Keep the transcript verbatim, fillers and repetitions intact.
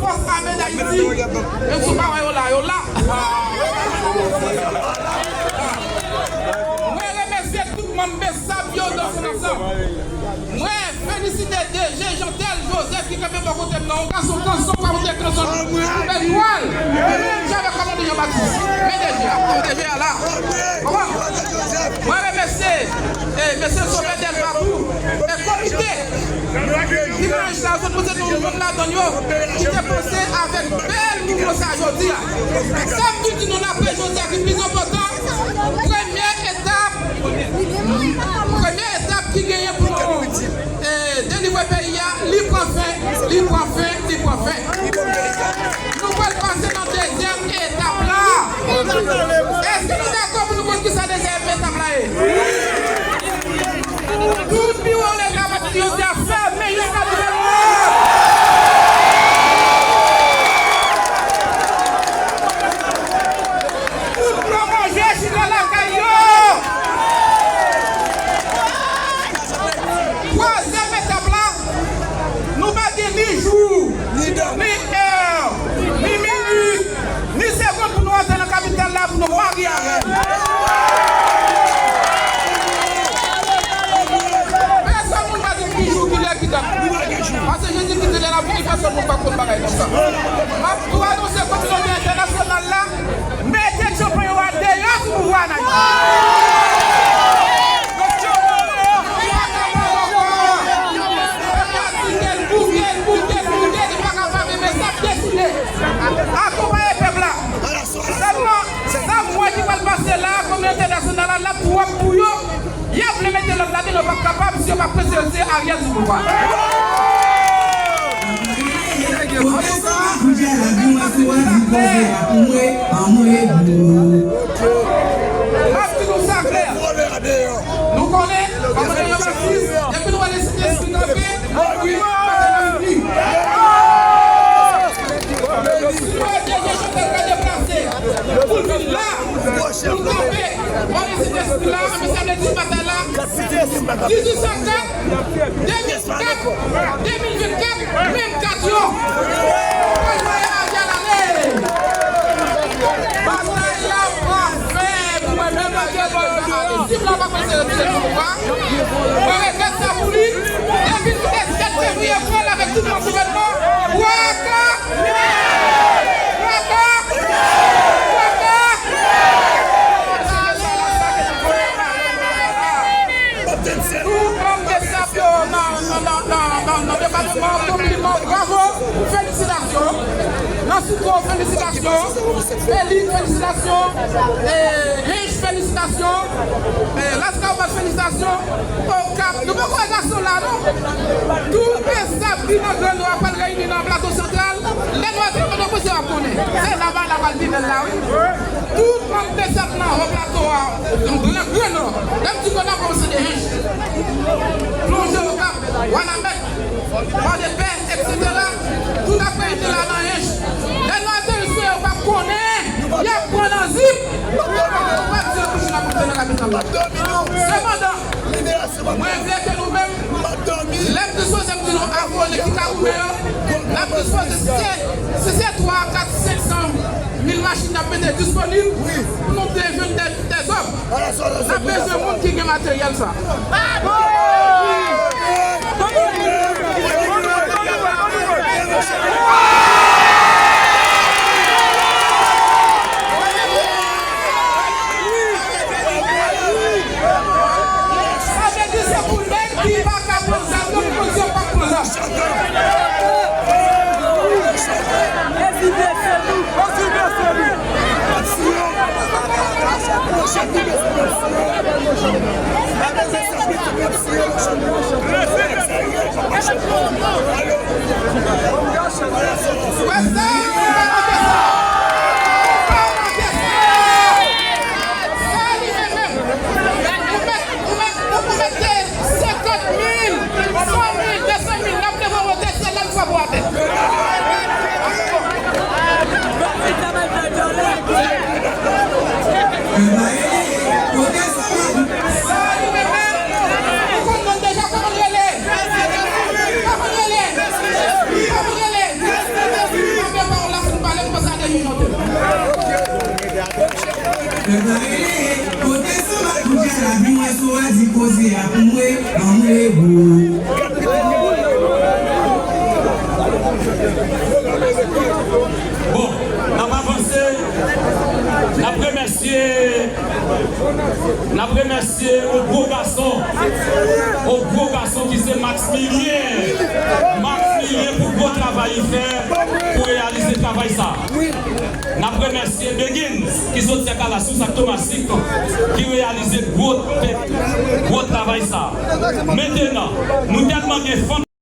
Fòs ame Dayiti, menm si w pa wè yo la, yo la. Mwen remèsye tout manm BESAP yo nan son ansanm. Mwen felisite DG Jeantel Joseph ki kanpe bò kote m nan. Yon gason kanson pa monte kanson pou bèl twal. Menm jan avèk kòmandan Jean Baptiste. Men DG a, DG a la. Konprann? Mwen remèsye, eh, mesye Sovè Delva tou, e komite ki nan H la, sot poze nou youn ladan yo ki te panse avèk bèl mouvman sa jodi a. Sa m vin di nou la, apre jodi a ki pi enpòtan, premye etap, premye etap ki genyen pou nou, eh, delivre peyi a, li pran fen, li pran fen, li pran fen. Nou pral pase nan dezyèm etap la. Èske nou dakò pou nou konn kisa dezyèm etap la ye? Tout biwo leta pati yo te ap fèmen jiska nouvèl lòd. Tout pwomosyon chita lakay yo. Twazyèm etap la, nou pa gen ni jou, ni è, ni minit, ni segonn pou nou antre nan kapital la pou nou mare avè l. Pèsonn moun pa di ki jou, ki lè, ki dat. Paske Jezi Kris di lè l ap vini, pèsonn moun pa konn bagay konsa. M ap tou anonse kominote entènasyonal la, mete tchanpan yo a deyò sou pouvwa a n Ayiti. Pèp la di ke l bouke, l bouke, l bouke, li pa kapab, men sa ap deside. Akonpaye pèp la. Sèlman, sa m wè ki pral pase la, kominote entènasyonal la, l ap twòp pou yo. Y ap vle mete lòd ladan, yo p ap kapab si yo p ap prese yo se Ariel sou pouvwa. Kote sa? M ap di nou sa klè. Nou konnen, kòmandan Jean Baptiste, depi nou wè Lespri kanpe, nou konnen bagay la fini. Si nou wè DG Jeantel ka deplase pou l vin la, pou l kanpe, mwen, Lespri la, men sa vle di batay la, dizuit san kat, de mil kat, de mil vennkat, menm kat yo. Mwen voye Ariel ale. Batay la pa fè pou mwen menm Ariel Doza ale. Si m la pa prese retire sou pouvwa, mwen regrèt sa pou li. Depi le sèt fevriye, pran l avèk tout manm gouvènman. Waka! Waka! Waka! Tout manm BESAP yo nan, nan, nan depatman, konpliman, bravo, felisitasyon. Nan Sitwo, felisitasyon. Felix, felisitasyon. E, Hench, felisitasyon. E, Laskawobas, felisitasyon. Okap, nou poko wè gason la, non? Tout BESAP ki nan Gran Nò a pral reyini nan Plato Santral. Lè nou antre, nou koze w ap konnen. Se laba, laba l pi bèl la, wi. Tout manm BESAP nan Wo Plato a, nan Gran, Gran Nò. Lè m di Gran Nò, kòmanse de Hench, plonje Okap, Wanament, Pòdepè, etsetera. Tout ap reyini la nan Hench. Lè nou ateri sou yo, w ap konnen. Y ap pran nan zip. Ou p ap di yo touche nan pote nan kapital la. Sepandan, mwen vle ke nou menm, lè m dispoze m di nou avole ki ka goumen yo, n ap dispoze, si se, si se twa, kat, senk san mil machin n ap mete disponib pou nou te jwenn dè, dèzòm. N ap bezwen moun ki gen materyèl sa. Sa vle di se pou nèg ki pa ka pran zam yo, pou kondisyon pa pran zam. Ou pa manke sa. Ou pa manke sa. Sa li menm menm. Ou mèt, ou mèt, ou mèt te senkant mil, san mil, de san mil, n ap leve yon wote, se la n frape w atè. Sa li menm menm, ou konn non l deja, kòman l rele? Kòman l rele? Kòman l rele? Kote sanba kounye a la vin wè sou a di koze a pou mwen, anmwe gwo. Bon, n ap avanse. N ap remèsye, n ap remèsye yon gwo gason, yon gwo gason ki se Maximilien. Maximilien pou gwo travay li fè pou reyalize travay sa. N ap remèsye Begins ki soti ak Alasous ak Tomasik ki reyalize gwo, gwo travay sa. Mentenan, nou tèlman gen fanm